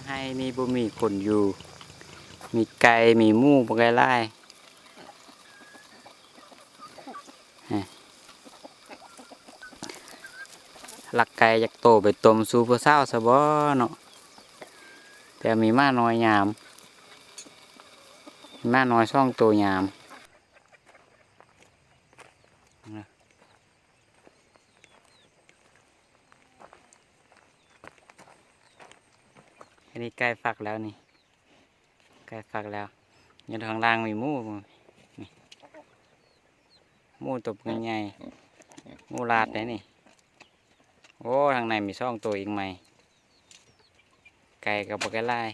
ໄຮ່ນີ້ບໍ່ມີຄົນຢູ່ ມີໄກ່ ມີໝູ ບັກຫຼາຍໆ. ລັກໄກ່ຈັກໂຕໄປຕົ້ມສູ່ຜູ້ສາວຊະບໍເນາະ. ແຕ່ມີໝານ້ອຍຍາມ ມີໝານ້ອຍສອງໂຕຍາມ. ອັນນີ້ໃກ້ຟັກແລ້ວນີ້ ໃກ້ຟັກແລ້ວ. ຢູ່ທາງລ່າງມີໝູ ນີ້ ໝູຕົວໃຫຍ່ໆ ໝູລາດໄດ໋ນີ້. ໂອ້ ທາງໃນມີສອງໂຕອີກໃໝ່. ໄກ່ກໍບໍ່ໄດ້ຫຼາຍ.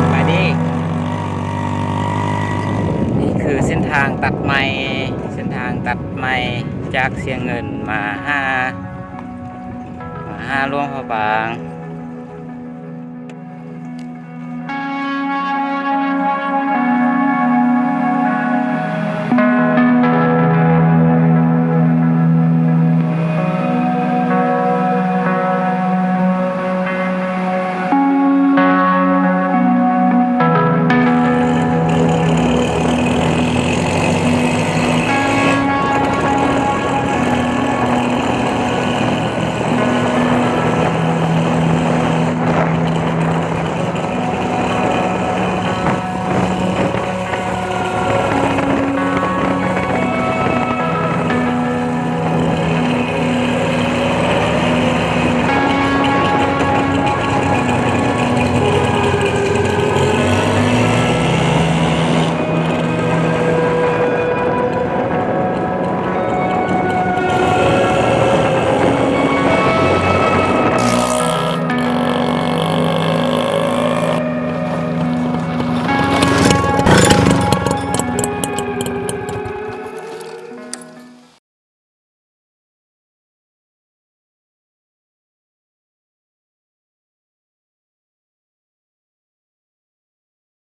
ສະບາຍດີ. ນີ້ຄືເສັ້ນທາງຕັດໃໝ່ ເສັ້ນທາງຕັດໃໝ່ຈາກຊຽງເງິນມາຫາ ມາຫາຫຼວງພະບາງ.